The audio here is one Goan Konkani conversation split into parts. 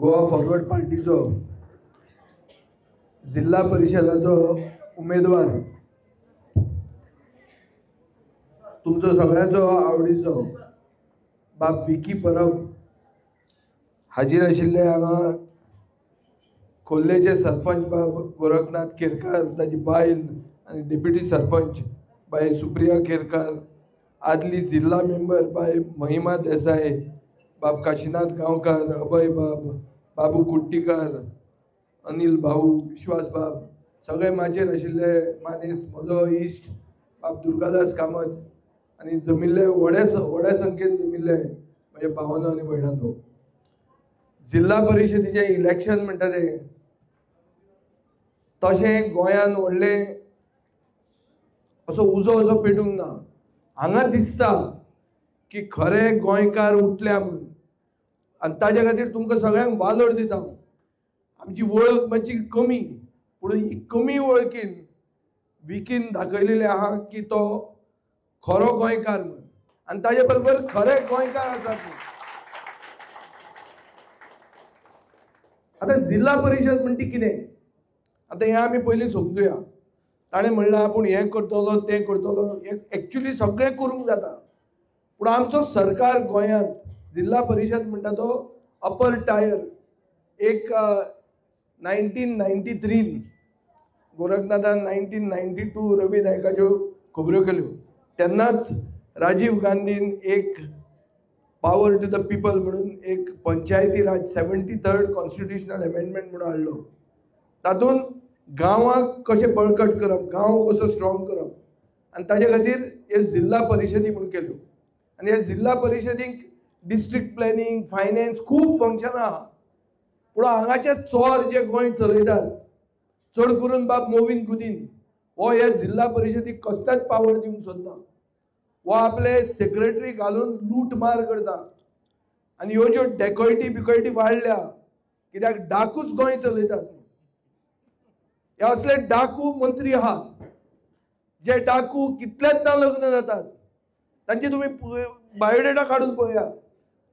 गोवा फॉरवर्ड पार्टीचो जिल्हा परिशदाचो उमेदवार, तुमचो सगळ्यांचो आवडीचो बाब विकी परब हाजीर आशिल्ले हांगा खोर्लेचे सरपंच बाब गोरखनाथ केरकार, ताजी बायल आनी डेप्युटी सरपंच बाय सुप्रिया केरकार, आदली जिल्हा मेंबर बाय महिमा देसाय, बाब काशीनाथ गांवकार, अभय बाब, बाबू कुट्टीकार, अनिल भाऊ, विश्वास बाब, सगळे माचयेर आशिल्ले मानेस्त, म्हजो इश्ट बाब दुर्गादास कामत आनी जमिल्ले व्हड्या संख्येन जमिल्ले म्हजे भावानो आनी भयणांनो, जिल्हा परिशदेचें इलेक्शन म्हणटा तें तशें गोंयांत व्हडलें असो उजो असो पेटूंक ना. हांगा दिसता की खरे गोंयकार उठल्या म्हणून आनी ताज्या खातीर तुमकां सगळ्यांक वालोर दिता. आमची वळख मातशी कमी, पूण ही कमी वळखीन विकीन दाखयलेलें आहा की तो खरो गोंयकार म्हणून आनी ताजे बरोबर खरे गोंयकार आसात. आतां जिल्हा परिशद म्हणटी कितें, आतां हें आमी पयलीं समजुया. ताणें म्हणलां आपूण हें करतलो तें करतलो, हें एक्चुली सगळें करूंक जाता, पूण आमचो सरकार गोंयांत जिल्हा परिशद म्हणटा तो अपर टायर एक 1993 गोरखनाथान 1992 रवी नायकाच्यो खबऱ्यो केल्यो तेन्नाच राजीव गांधीन एक पावर टू the people म्हणून एक पंचायती राज 73rd constitutional amendment म्हणून हाडलो. तातूंत गांवाक कशें बळकट करप, गांव कसो स्ट्रॉंग करप आनी ताजे खातीर हे जिल्हा परिशदी म्हणून केल्यो. आनी ह्या जिल्हा परिशदीक डिस्ट्रिक्ट प्लॅनिंग, फायनान्स खूब फंक्शनां आहा. पूण हांगाचे चोर जे गोंय चलयतात, चड करून बाब मोविन गुदीन हो ह्या जिल्हा परिशदीक कसलेच पावर दिवंक सोदना. हो आपले सेक्रेटरी घालून लूट मार करता आनी ह्यो ज्यो डेकोयटी बिकोयटी वाडल्या कित्याक डाकूच गोंय चलयतात. हे असले डाकू मंत्री आहात जे डाकू कितलेच ना लग्न जातात, तांचे तुमी बायोडेटा काडून पळया.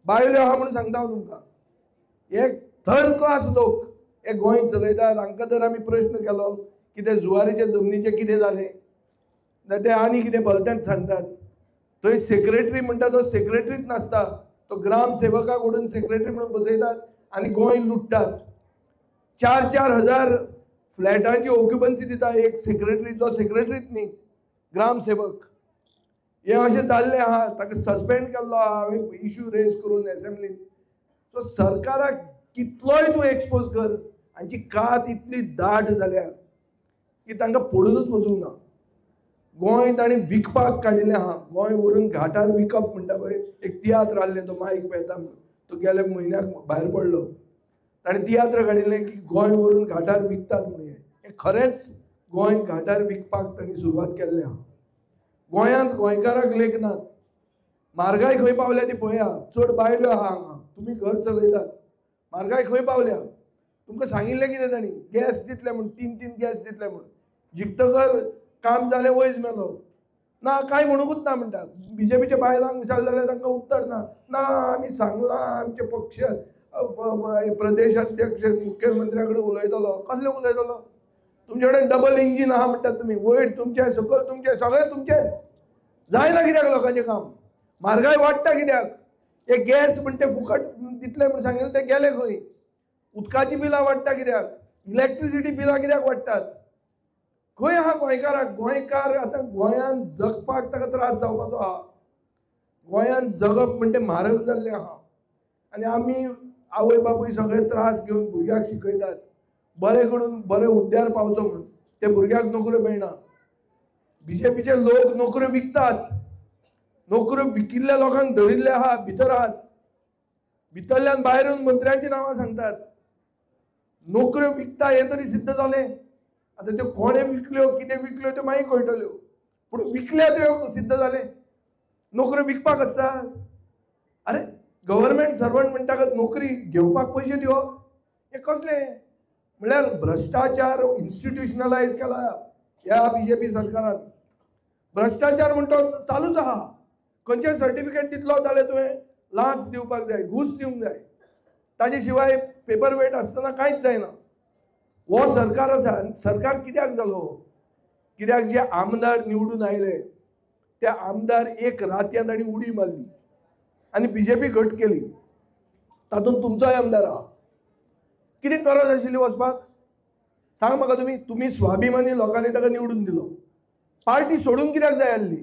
बायल्यो आहा म्हणून सांगता हांव तुमकां, हे थर्ड क्लास लोक हे गोंय चलयतात. हांकां जर आमी प्रश्न केलो कितें जुवारीच्या जमनीचें कितें जालें जाल्यार ते आनी कितें भलतेंच सांगतात. थंय सेक्रेटरी म्हणटा तो सेक्रेटरीच नासता, तो ग्राम सेवकाक ओडून सेक्रेटरी म्हणून बसयतात आनी गोंय लुट्टात. 4-4 हजार फ्लॅटांची ऑक्युपन्सी दिता एक सेक्रेटरी, जो सेक्रेटरीच न्ही, ग्रामसेवक. हें अशें जाल्लें आहा, ताका सस्पेंड केल्लो आहा हांवें इश्यू रेज करून एसेंब्लीन. सो सरकाराक कितलोय तूं एक्सपोज कर, हांची कात इतली दाट जाल्या की तांकां पडूनच वचूंक ना. गोंय ताणें विकपाक काडिल्लें आहा. गोंय व्हरून घाटार विकप म्हणटा पळय, एक तियात्र आहले तो मायक पेता म्हणून, तो गेल्या म्हयन्याक भायर पडलो. ताणें तियात्र काडिल्लें की गोंय व्हरून घाटार विकतात म्हणून. हें खरेंच गोंय घाटार विकपाक तांणी सुरवात केल्ली आहा. गोंयांत गोंयकाराक लेखनात. म्हारगाय खंय पावल्या ती पळया. चड बायल्यो आहा हांगा, तुमी घर चलयतात, म्हारगाय खंय पावल्या तुमकां सांगिल्लें कितें तांणी, गॅस दितले म्हूण, 3-3 गॅस दितले म्हूण. जिखतकर काम जालें वयज मेलो ना, कांय म्हणूंकूच ना म्हणटा. बीजेपीच्या बायलांक विचारलें जाल्यार तांकां उत्तर ना, ना आमी सांगलां आमचे पक्ष प्रदेश अध्यक्ष मुख्यमंत्र्या कडेन उलयतलो. कसलें उलयतलो? तुमचे कडेन डबल इंजीन आहा म्हणटात तुमी, वयर तुमचें सकयल तुमचें, सगळें तुमचेंच. जायना कित्याक लोकांचें काम? म्हारगाय वाडटा कित्याक? हे गॅस म्हण ते फुकट दितले म्हण सांगिल्लें ते गेले खंय? उदकाचीं बिलां वाडटा कित्याक? इलेक्ट्रिसिटी बिलां कित्याक वाडटात? खंय आहा गोंयकाराक? गोंयकार आतां गोंयांत जगपाक ताका त्रास जावपाचो आहा. गोंयांत जगप म्हणटे म्हारग जाल्लें आहा आनी आमी आवय बापूय सगळे त्रास घेवन भुरग्याक शिकयतात, बरें करून बरें हुद्द्यार पावचो म्हणून. ते भुरग्याक नोकऱ्यो मेळना. बीजेपीचे लोक नोकऱ्यो विकतात, नोकऱ्यो विकिल्ल्या लोकांक धरिल्ले आहा, भितर आहात, भितरल्यान भायर येवन मंत्र्यांची नांवां सांगतात. नोकऱ्यो विकता हें तरी सिद्ध जालें. आतां त्यो कोणें विकल्यो कितें विकल्यो त्यो मागीर कळटल्यो, पूण विकल्या त्यो सिद्ध जालें. नोकऱ्यो विकपाक आसता? अरे गव्हर्मेंट सर्वंट म्हणटा नोकरी घेवपाक पयशे दिवप हें कसलें? म्हणल्यार भ्रश्टाचार इन्स्टिट्युशनलायज केला ह्या बीजेपी सरकारान. भ्रश्टाचार म्हणटा चालूच आहा. खंयचें सर्टिफिकेट दितलो जाल्यार तुवें लांच दिवपाक जाय, घूस दिवंक जाय, ताजे शिवाय पेपर वेट आसतना कांयच जायना. हो सरकार आसा. सरकार कित्याक जालो? कित्याक जे आमदार निवडून आयले ते आमदार एक रातयान तांणी उडी मारली आनी बीजेपी घट केली. तातूंत तुमचोय आमदार आहा. कितें गरज आशिल्ली वचपाक? सांग म्हाका तुमी. तुमी स्वाभिमानी लोकांनी ताका निवडून दिलो. पार्टी सोडून कित्याक जाय आसली?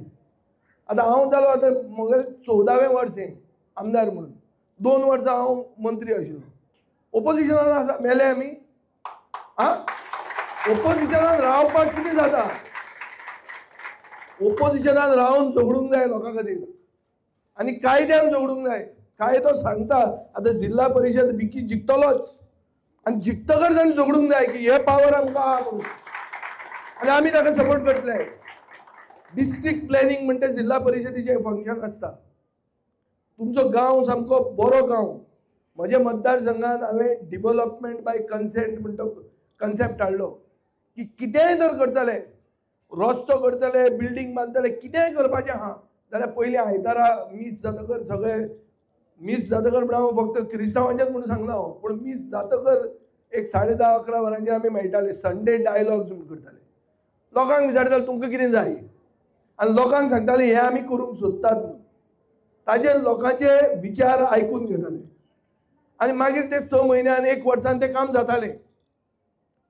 आतां हांव जालो आतां म्हगेलें 14वें वर्स हें आमदार म्हणून. 2 वर्सां हांव मंत्री आशिल्लो. ओपोजिशनान आसा मेले आमी. आं, ओपोजिशनान रावपाक कितें जाता? ओपोजिशनान रावन झगडूंक जाय लोकां खातीर आनी कायद्यान झगडूंक जाय. कायदो सांगता आतां जिल्हा परिशद विकी जिखतलोच आनी जिखतकर ताणें झगडूंक जाय की हे पावर आमकां आहा म्हणून आनी आमी ताका सपोर्ट करतले. डिस्ट्रिक्ट प्लॅनिंग म्हणटा जिल्हा परिशदेचें फंक्शन आसता. तुमचो गांव सामको बरो गांव. म्हज्या मतदारसंघात हांवें डिवलपमेंट बाय कन्सेंट म्हणटा कन्सेप्ट हाडलो की कितेंय जर करतले, रस्तो करतले, बिल्डींग बांदतले, कितेंय करपाचें आहा जाल्यार पयलीं आयतारा मीस जातकर सगळे मीस जातकर म्हण हांव फक्त क्रिस्तांवांचेच म्हणून सांगना हांव, पूण मीस जातकर एक 10:30 11 वरांचेर आमी मेळटाले. संडे डायलॉग्स म्हूण करताले. लोकांक विचारताले तुमकां कितें जाय आनी लोकांक सांगताले हें आमी करूंक सोदतात म्हणून. ताजेर लोकांचे विचार आयकून घेताले आनी मागीर ते 6 म्हयन्यान 1 वर्सान तें काम जातालें.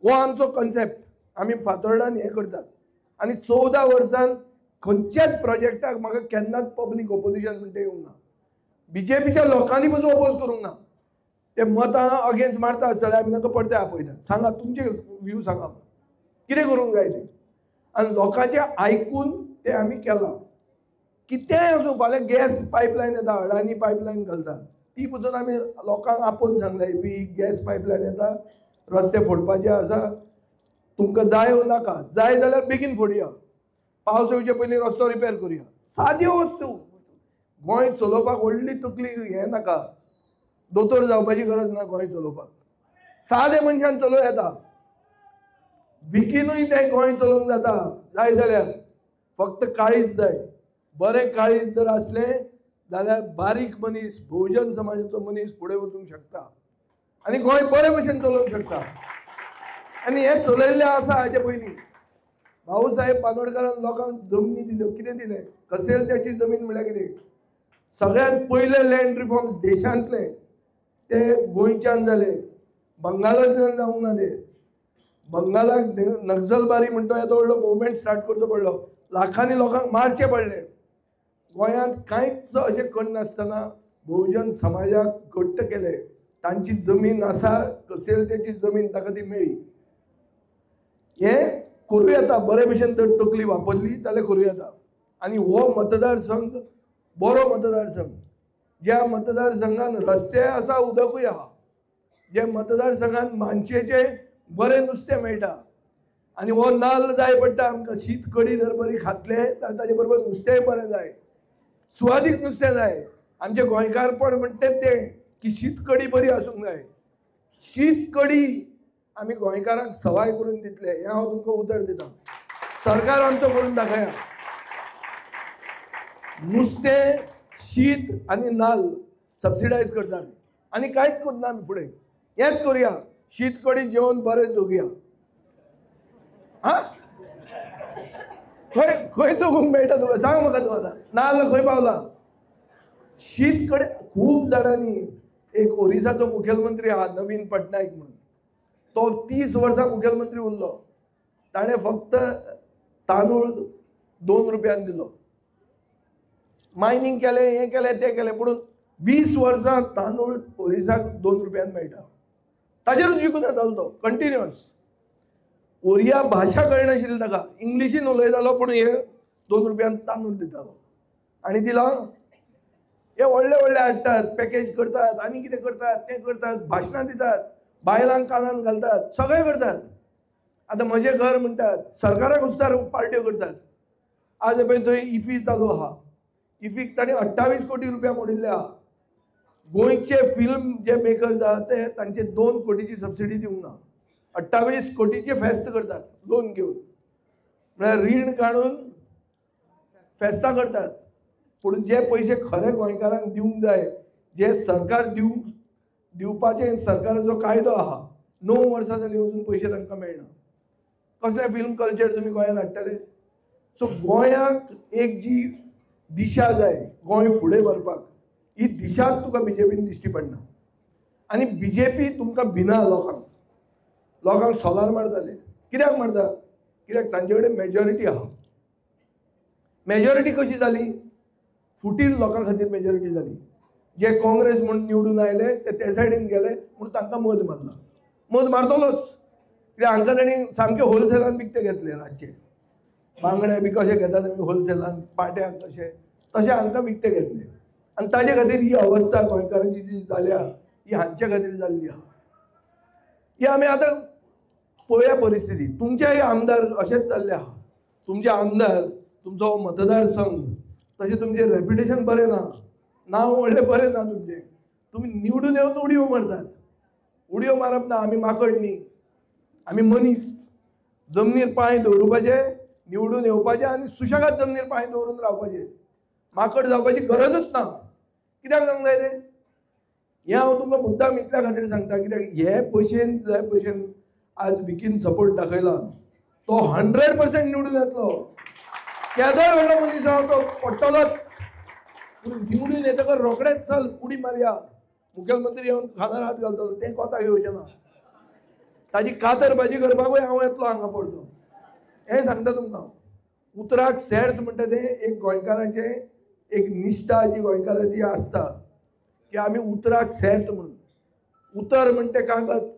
हो आमचो कन्सेप्ट. आमी फातोर्डान हें करतात आनी 14 वर्सान खंयच्याच प्रोजेक्टाक म्हाका केन्नाच पब्लीक ओपोजिशन म्हणटा येवंक ना. बीजेपीच्या लोकांनी पसून ओपोज करूंक ना. ते मतां अगेन्स्ट मारता आसतले, आमी तांकां परते आपयतात. सांगा तुमचे व्यू, सांगा कितें करूंक जाय तें. आनी लोकांचें आयकून तें आमी केलां. कितेंय आसूं, फाल्यां गॅस पायपलायन येता, अडानी पायपलायन घालता, ती पसून आमी लोकांक आपोवन सांगला ही गॅस पायपलायन येता, रस्ते फोडपाचे आसा, तुमकां जाय वो नाका, जाय जाल्यार बेगीन फोडया, पावस येवचे पयलीं रस्तो रिपेर करुया. साद्यो वस्तू. गोंय चलोवपाक व्हडली तकली हें नाका, दोतोर जावपाची गरज ना. गोंय चलोवपाक सादे मनशान चलोवं येता. विकीनूय तें गोंय चलोवंक जाता जाय जाल्यार. फक्त काळीज जाय. बरें काळीज जर आसलें जाल्यार बारीक मनीस, भोवजन समाजाचो मनीस फुडें वचूंक शकता आनी गोंय बरे भशेन चलोवंक शकता. आनी हें चलयल्लें आसा हाचे पयलीं. भाऊसाहेब बांदोडकारान लोकांक जमनी दिल्यो. कितें दिलें? कसेल त्याची जमीन म्हळ्यार कितें? सगळ्यांत पयले लँड रिफॉर्म्स देशांतले ते गोंयच्यान जाले. बंगालांतल्यान जावंक ना ते. बंगालाक नक्सलबारी म्हणटा येदो व्हडलो मुवमेंट स्टार्ट करचो पडलो. लाखांनी लोकांक मारचे पडले. गोंयांत कांयच अशें करनासतना भोवजन समाजाक घट्ट केले. तांची जमीन आसा, कसेल त्याची जमीन ताका ती मेळ्ळी. हें करूं येता. बरे भशेन जर तकली वापरली जाल्यार करूं येता. आनी हो मतदारसंघ बरो मतदारसंघ. ज्या मतदारसंघान रस्ते आसा, उदकूय आहा, जे मतदारसंघान मानशेचें बरें नुस्तें मेळटा आनी हो नाल्ल जाय पडटा आमकां. शीत कडी जर बरी खातले जाल्यार ताजे बरोबर नुस्तेंय बरें जाय, सुवादीक नुस्तें जाय. आमचें गोंयकारपण म्हणटा तें की शीत कडी बरी आसूंक जाय. शीत कडी आमी गोंयकारांक सवाय करून दितले हें हांव तुमकां उतर दितां. सरकार आमचो करून दाखया. नुस्तें, शीत आनी नाल्ल सबसिडायज करता आमी आनी कांयच करना आमी फुडें. हेंच करुया, शीत कडी जेवन बरें जगुया. आं, खंय खंय जगूंक मेळटा तुका? सांग म्हाका तूं आतां. नाल्ल खंय पावला? शीत कडी खूब जाणांनी. एक ओरिसाचो मुखेलमंत्री आहा नवीन पटनायक म्हणून, तो 30 वर्सां मुखेलमंत्री उरलो. ताणें फक्त तांदूळ 2 रुपयान दिलो. मायनींग केलें, हें केलें, तें केलें, पूण 20 वर्सां तांदूळ ओरिसाक 2 रुपयान मेळटा. ताजेरूच जिखून येतालो तो कंटिन्युअस. ओरिया भाशा कळनाशिल्ली ताका, इंग्लिशीन उलयतालो, पूण हे 2 रुपयान तांदूळ दितालो. आनी दिला हे व्हडले व्हडले हाडटात, पॅकेज करतात आनी कितें करतात तें करतात, भाशणां दितात, बायलांक कानान घालतात, सगळें करतात. आतां म्हजें घर म्हणटात, सरकाराक सुद्दां पार्ट्यो करतात. आज पळय थंय इफी चालू आहा. इफीक ताणें 28 कोटी रुपया मोडिल्ले आहा. गोंयचे फिल्म जे मेकर्स आहा ते तांचे 2 कोटीची सबसिडी दिवंक ना. 28 कोटीचे फेस्त करतात लोन घेवन, म्हळ्यार रीण काडून फेस्तां करतात. पूण जे पयशे खरे गोंयकारांक दिवंक जाय, जे सरकार दिवंक दिवपाचें सरकाराचो कायदो आहा. 9 वर्सां जालीं अजून पयशे तांकां मेळना. कसलें फिल्म कल्चर तुमी गोंयांत हाडटले? सो गोंयाक एक जी दिशा जाय गोंय फुडें व्हरपाक, ही दिशाच तुका बीजेपीन दिश्टी पडना. आनी बीजेपी तुमकां भिना. लोकांक लोकांक सोलार मारताले. कित्याक मारता? कित्याक तांचे कडेन मेजॉरिटी आहा. मेजॉरिटी कशी जाली? फुटीर लोकां खातीर मेजॉरिटी जाली. जे काँग्रेस म्हूण निवडून आयले ते ते सायडीन गेले म्हूण तांकां मत मारला. मत मारतलोच, कित्याक हांकां तांणी सामकें होलसेलान विकते घेतले. रातचे बांगडे बी कशे घेतात आमी होलसेलान, पाट्याक कशे, तशें हांकां विकते घेतले. आनी ताजे खातीर ही अवस्था गोंयकारांची जी जाल्या ही हांचे खातीर जाल्ली आहा. ही आमी आतां पळोवया परिस्थिती. तुमचेय आमदार अशेंच जाल्ले आहा. तुमचे आमदार, तुमचो मतदारसंघ, तशें तुमचें रेप्युटेशन बरें ना, नांव व्हडलें बरें ना तुमचें. तुमी निवडून येवन उडयो मारतात. उडयो मारप ना, आमी माकड न्ही, आमी मनीस. जमनीर पांय दवरुपाचे, निवडून येवपाचें आनी सुशेगाद जमनीर पांय दवरून रावपाचें. माकड जावपाची गरजूच ना. कित्याक सांगता तें? हें हांव तुमकां मुद्दाम इतल्या खातीर सांगता कित्याक हे भशेन जे भशेन आज विकीन सपोर्ट दाखयला तो 100% निवडून येतलो. केदोय व्हडलो मनीस आहा तो पडटलोच, पूण निवडून येतकर रोखडेच चल उडी मारया, मुखेलमंत्री येवन खांदार हात घालतलो, तें कोताक येवचें ना. ताजी कातर भाजी करपाकूय हांव येतलो हांगा पडतो, हें सांगता तुमकां. उतराक सेर्त म्हणटा तें एक गोंयकारांचें एक निश्ठा जी गोंयकाराची आसता की आमी उतराक सेर्त म्हणून. उतर म्हणटा तें कागद,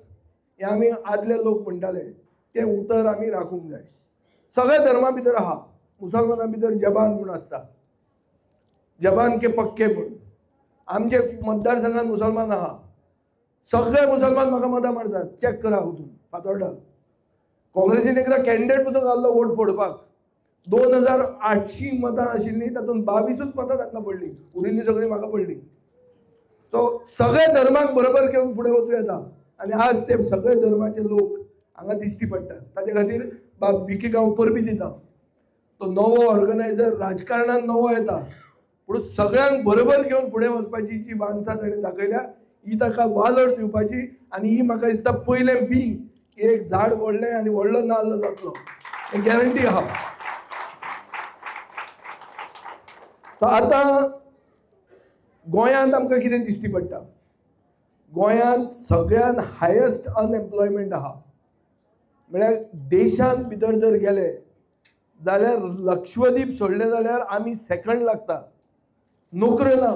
हें आमी आदले लोक म्हणटाले, तें उतर आमी राखूंक जाय. सगळ्या धर्मा भितर आहा. मुसलमाना भितर जबान म्हूण आसता, जबान के पक्के म्हूण. आमचे मतदारसंघात मुसलमान आहा, सगळे मुसलमान म्हाका मतां मारतात. चॅक करा वचून फातोर्डा. काँग्रेसीन एकदां कॅन्डिडेट पसून घाल्लो वोट फोडपाक. 2800 मतां आशिल्लीं, तातूंत 22 मतां तांकां पडलीं, उरिल्लीं सगळीं म्हाका पडलीं. सो सगळे धर्माक बरोबर घेवन फुडें वचूं येता आनी आज ते सगळे धर्माचे लोक हांगा दिश्टी पडटात. ताजे खातीर बाब विकीक हांव परबीं दिता. तो नवो ऑर्गनायझर राजकारणान नवो येता, पूण सगळ्यांक बरोबर घेवन फुडें वचपाची जी वान्सा ताणें दाखयल्या ही ताका वालोर दिवपाची. आनी ही म्हाका दिसता पयलें बी एक झाड व्हडलें आनी व्हडलो नाल्ल जातलो, हें गॅरंटी आहा. आतां गोंयांत आमकां कितें दिश्टी पडटा? गोंयांत सगळ्यांत हायेस्ट अनएम्प्लॉयमेंट आहा. म्हळ्यार देशांत भितर जर गेले जाल्यार लक्षद्वीप सोडलें जाल्यार आमी सेकंड लागता. नोकऱ्यो ना.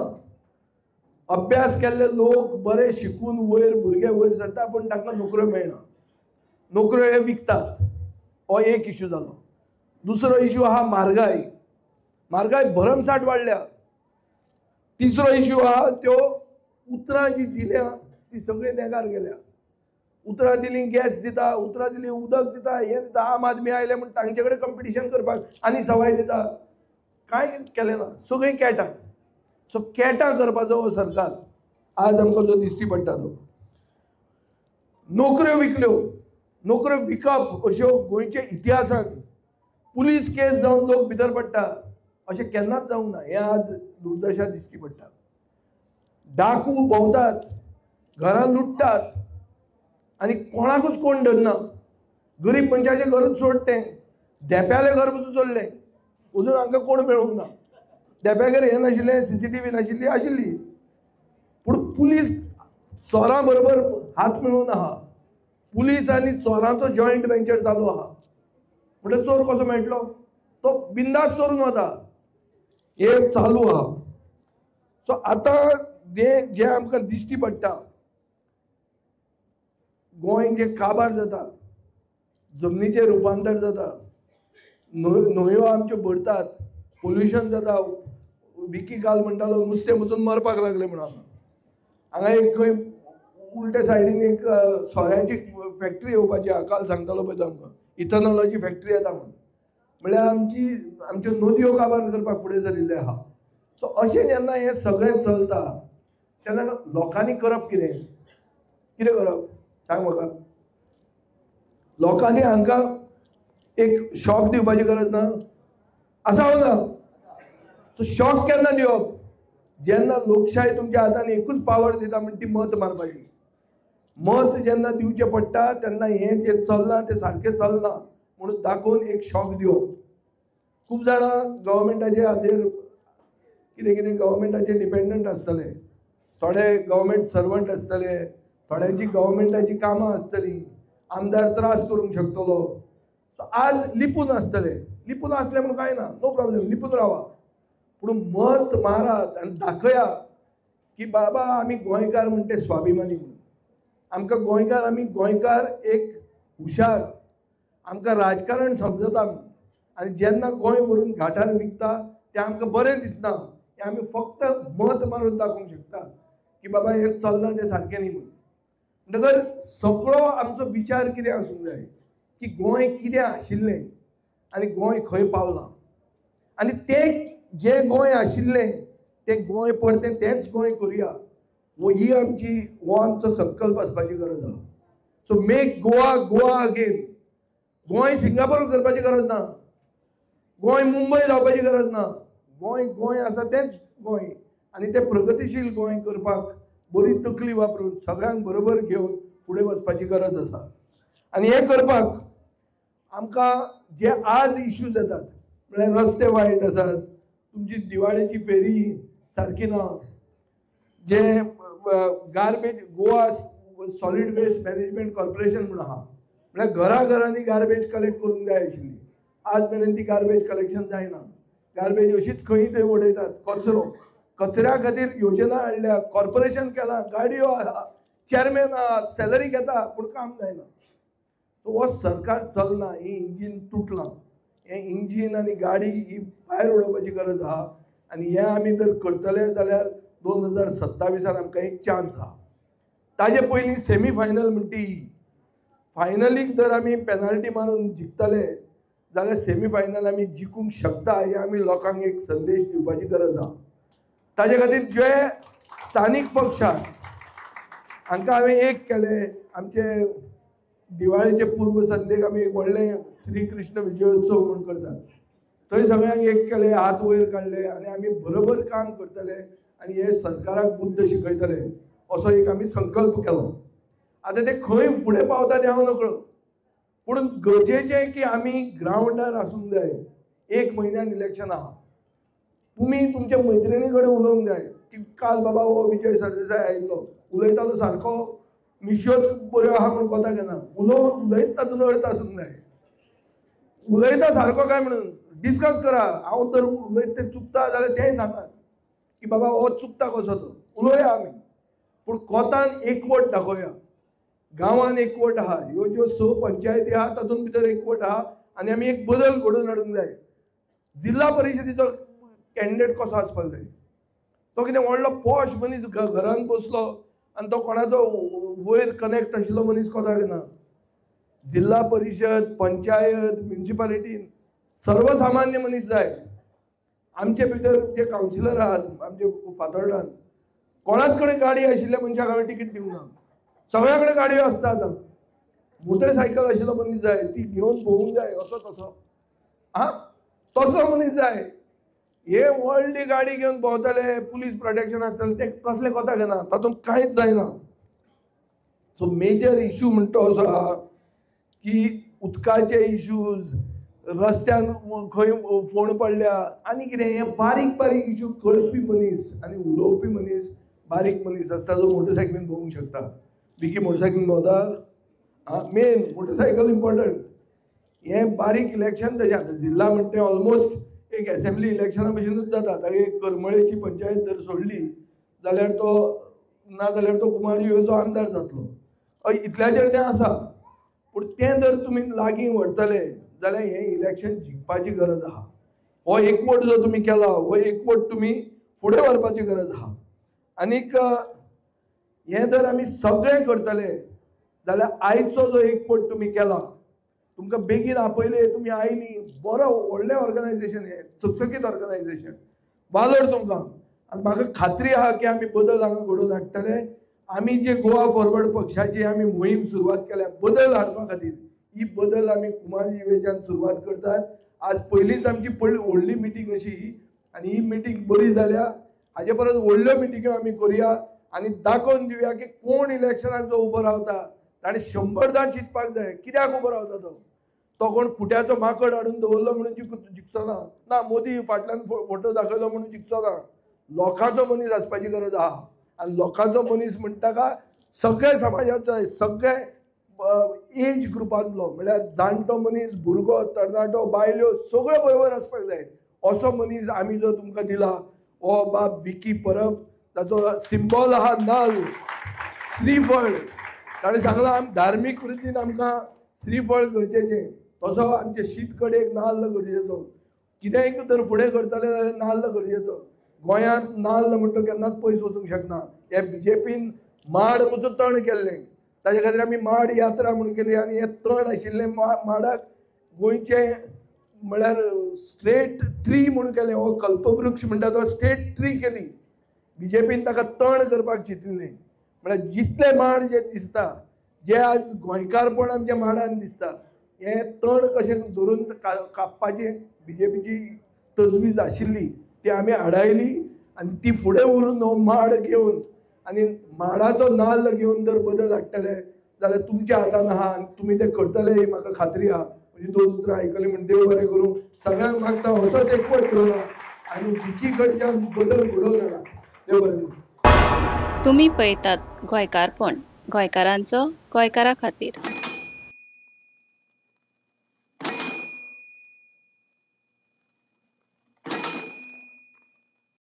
अभ्यास केल्ले लोक बरे शिकून वयर भुरगे वयर सरता, पूण तांकां नोकऱ्यो मेळना. नोकऱ्यो हे विकतात, हो एक इशू जालो. दुसरो इशू आहा म्हारगाय. म्हारगाय भरमसाठ वाडल्या. तिसरो इशू आहा त्यो उतरां जी दिल्या ती सगळीं नेगार गेल्या. उतरां दिली गॅस दिता, उतरां दिली उदक दिता, हें दिता. आम आदमी आयले म्हूण तांचे कडेन कंपिटिशन करपाक आनी सवाय दिता. कांय केलें ना, सगळीं कॅटां. सो कॅटां करपाचो हो सरकार आज आमकां जो दिश्टी पडटा तो. नोकऱ्यो विकल्यो, नोकऱ्यो विकप अश्यो गोंयच्या इतिहासांत पुलीस केस जावन लोक भितर पडटा अशें केन्नाच जावंक ना. हें आज दुर्दशा दिश्टी पडटा. डाकू भोंवतात, घरां लुट्टात आनी कोणाकूच कोण धरना. गरीब मनशाचें घरूच सोडटें, धेंप्यालें घर पसून सोडलें, अजून हांकां कोण मेळूंक ना. धेंप्यागेर हें नाशिल्लें, CCTV नाशिल्ली, आशिल्ली, पूण पुलीस चोरां बरोबर हात मेळून आहा. पुलीस आनी चोरांचो जॉयंट वेंचर चालू आहा. म्हणटकीर चोर कसो मेळटलो? तो बिंदास चोरून वता. हें चालू आहा. सो आतां जें आमकां दिश्टी पडटा, गोंय जें काबार जाता, जमनीचें रुपांतर जाता, न्हंयो आमच्यो भरतात, पोल्युशन जाता. विकी काल म्हणटालो नुस्तें वचून मरपाक लागलें म्हणून. हांगा एक खंय उलटे सायडीन एक सोऱ्याची फॅक्टरी येवपाची आहा, काल सांगतालो पळय तो आमकां, इथेनॉलाची फॅक्टरी येता म्हणून. म्हळ्यार आमच्यो नदयो काबार करपाक फुडें सरिल्ले आहा. सो अशें जेन्ना हें सगळें चलता तेन्ना लोकांनी करप कितें? कितें करप सांग म्हाका? लोकांनी हांकां एक शॉक दिवपाची गरज ना, आसा वो ना? सो शॉक केन्ना दिवप? जेन्ना लोकशाय तुमच्या हातान एकूच पावर दिता म्हण ती मत मारपाची. मत जेन्ना दिवचें पडटा तेन्ना हें जें चल्लां तें सारकें चलना म्हणून दाखोवन एक शॉक दिवप. खूब जाणां गव्हर्मेंटाचे हाजेर कितें कितें गव्हर्मेंटाचेर डिपेंडंट आसतले, थोडे गव्हर्मेंट सर्वंट आसतले, थोड्यांची गव्हर्मेंटाची कामां आसतलीं, आमदार त्रास करूंक शकतलो. आज लिपून आसतले, लिपून आसले म्हणून कांय ना, नो प्रॉब्लेम, लिपून रावा, पूण मत मारात आनी दाखया की बाबा आमी गोंयकार म्हण ते स्वाभिमानी म्हणून. आमकां गोंयकार, आमी गोंयकार एक हुशार, आमकां राजकारण समजता म्हणून. आनी जेन्ना गोंय व्हरून घाटार विकता तें आमकां बरें दिसना, हें आमी फक्त मत मारून दाखोवंक शकता की बाबा हें चल्लां तें सारकें न्ही म्हणून. म्हणटकर सगळो आमचो विचार कितें आसूंक जाय की गोंय कितें आशिल्लें आनी गोंय खंय पावलां, आनी तें जें गोंय आशिल्लें तें गोंय परतें तेंच गोंय करुया, ही आमची, हो आमचो संकल्प आसपाची गरज आसा. So make Goa Goa again. Goa Singapore करपाची गरज ना, गोंय मुंबय जावपाची गरज ना, गोंय गोंय आसा तेंच गोंय, आनी तें प्रगतीशील गोंय करपाक बरी तकली वापरून सगळ्यांक बरोबर घेवन फुडें वचपाची गरज आसा. आनी हें करपाक आमकां जे आज इश्यूज येतात म्हळ्यार रस्ते वायट आसात, तुमची दिवाळेची फेरी सारकी ना, जे garbage, Goa solid waste management corporation म्हणून आहा, म्हळ्यार घरा घरांनी गार्बेज कलेक्ट करूंक जाय आशिल्ली, आज मेरेन ती गार्बेज कलेक्शन जायना, गार्बेज अशीच खंय थंय उडयतात, कचरो, कचऱ्या खातीर योजना हाडल्या, कॉर्पोरेशन केलां, गाडयो आहा, चेअरमॅन आहा, सॅलरी घेता, पूण काम जायना. हो सरकार चलना, ही इंजीन तुटलां, हें इंजीन आनी गाडी ही भायर उडोवपाची गरज आहा. आनी हें आमी जर करतले जाल्यार 2027 आमकां एक चान्स आहा. ताजे पयलीं सेमी फायनल म्हणटी ही, फायनलीक जर आमी पेनाल्टी मारून जिखतले जाल्यार सेमी फायनल आमी जिखूंक शकता, हें आमी लोकांक एक संदेश दिवपाची गरज आहा. ताजे खातीर जे स्थानीक पक्ष आहात हांकां हांवें एक केलें, आमचे दिवाळेचे पूर्व संध्येक आमी एक व्हडलें श्री कृष्ण विजयोत्सव म्हूण करतात, थंय सगळ्यांक एक केलें, हात वयर काडले आनी आमी बरोबर काम करतले आनी हे सरकाराक बुद्द शिकयतले असो एक आमी संकल्प केलो. आतां ते खंय फुडें पावता तें हांव नकळो, पूण गरजेचें की आमी ग्रावंडार आसूंक जाय. एक म्हयन्यान इलेक्शन आहा, तुमी तुमच्या मैत्रिणी कडेन उलोवंक जाय की काल बाबा हो विजय सरदेसाय आयिल्लो, उलयतालो सारको, मिशयोच बऱ्यो आहा म्हणून कोताक येना, उलयता तातूंत अर्थ आसूंक जाय, उलयता सारको काय म्हणून डिस्कस करा. हांव तर उलयत तें चुकता जाल्यार तेंय सांगात की बाबा हो चुकता कसो तो, उलोवया आमी, पूण कोतान एकवट दाखोवया. गांवान एकवट आहा, ह्यो ज्यो 6 पंचायती आहा तातूंत भितर एकवट आहा आनी आमी एक बदल घडोवन हाडूंक जाय. जिल्हा परिशदेचो कॅन्डिडेट कसो आसपाक जाय, तो कितें व्हडलो पॉश मनीस घरान बसलो आनी तो कोणाचो वयर कनेक्ट आशिल्लो मनीस कोताक ना. जिल्हा परिशद, पंचायत, म्युनिसिपालिटीन सर्वसामान्य मनीस जाय. आमचे भितर जे कावन्सिलर आहात आमचे फातोर्डान, कोणाच कडेन गाडी आशिल्ल्या मनशाक हांवें तिकीट दिवंक ना, सगळ्या कडेन गाडयो आसता. आतां मोटरसायकल आशिल्लो मनीस जाय, ती घेवन भोंवूंक जाय, असो तसो आं तसलो मनीस जाय. हे व्हडली गाडी घेवन भोंवतले, पुलीस प्रोटेक्शन आसतलें, ते कसले कोताक येना, तातूंत कांयच जायना. सो मेजर इशू म्हणटा असो आहा की उदकाचे इशूज, रस्त्यान खंय फोण पडल्या आनी कितें, हे बारीक बारीक इशू कळपी मनीस आनी उलोवपी मनीस बारीक मनीस आसता जो मोटरसायकलीन भोंवूंक शकता. विकी मोटरसायकलीन भोंवता, आं मेन मोटरसायकल इम्पॉर्टंट. हें बारीक इलेक्शन तशें आतां जिल्हा म्हणटा तें ऑलमोस्ट एक एसेंब्ली इलेक्शना भशेनूच जाता. ताका एक करमळेची पंचायत जर सोडली जाल्यार तो ना जाल्यार तो कुमारजुंवेचो आमदार जातलो, इतल्याचेर तें आसा. पूण तें जर तुमी लागीं व्हरतले जाल्यार हें इलेक्शन जिखपाची गरज आहा. हो एकवट जो तुमी केला हो एकवट तुमी फुडें व्हरपाची गरज आहा. आनीक हें जर आमी सगळें करतले जाल्यार आयचो जो एकवट तुमी केला, तुमकां बेगीन आपयले, तुमी आयली, बरो व्हडलें ऑर्गनायजेशन, हें चकचकीत ऑर्गनायजेशन, वालोर तुमकां. आनी म्हाका खात्री आहा की आमी बदल हांगा घडोवन हाडटले. आमी जे गोवा फॉरवर्ड पक्षाची आमी मोहीम सुरवात केल्या बदल हाडपा खातीर, ही बदल आमी कुमारजुंवेच्यान सुरवात करतात. आज पयलींच आमची व्हडली मिटींग अशी ही, आनी ही मिटींग बरी जाल्या. हाजे परस व्हडल्यो मिटिंग्यो आमी करुया आनी दाखोवन दिवया की कोण इलेक्शनाक जो उबो रावता ताणें 100दां चिंतपाक जाय कित्याक उबो रावता तो. तो कोण खुट्याचो माकड हाडून दवरलो म्हणून जिखचो ना, ना मोदी फाटल्यान फोटो दाखयलो म्हणून जिखचो ना. लोकांचो मनीस आसपाची गरज आहा आनी लोकांचो मनीस म्हणटा का सगळे समाजाचो, सगळे एज ग्रुपांतलो, म्हळ्यार जाणटो मनीस, भुरगो, तरणाटो, बायल्यो सगळे बरोबर आसपाक जाय. असो मनीस आमी जो तुमकां दिला हो बाब विकी परब, ताचो सिंबॉल आहा नाल्ल, श्रीफळ. ताणें सांगलां धार्मीक वृत्तीन आमकां श्रीफळ गरजेचें, तसो आमचे शीत कडेक नाल्ल गरजेचो. कितेंय तर फुडें करतले जाल्यार नाल्ल गरजेचो. गोंयांत नाल्ल म्हणटा केन्नाच पयस वचूंक शकना. हे बीजेपीन माड पसून तण केल्लें, ताजे खातीर आमी माड यात्रा म्हणून केली आनी हें तण आशिल्लें माडाक गोंयचें म्हळ्यार स्टेट ट्री म्हणून केलें. हो कल्पवृक्ष म्हणटा तो स्टेट ट्री केली. बीजेपीन ताका तण करपाक चिंतिल्लें. म्हळ्यार जितले माड जे दिसता, जे आज गोंयकारपण आमच्या माडान दिसता, हें तण कशें धरून कापपाचें बीजेपीची तजवीज आशिल्ली ती आमी आडायली आनी ती फुडें व्हरून हो माड घेवन आनी माडाचो नाल्ल घेवन जर बदल हाडटले जाल्यार तुमच्या हातान आहा आनी तुमी तें करतले ही म्हाका खात्री आहा. म्हणजे 2 उतरां आयकलीं म्हण देव बरें करूं. सगळ्यांक मागता असोच एकवट दवरा आनी विकी कडच्यान बदल घडोवन हाडा. देव बरें करूं. तुमी पळयतात गोंयकारपण, गोंयकारांचो गोंयकारा खातीर.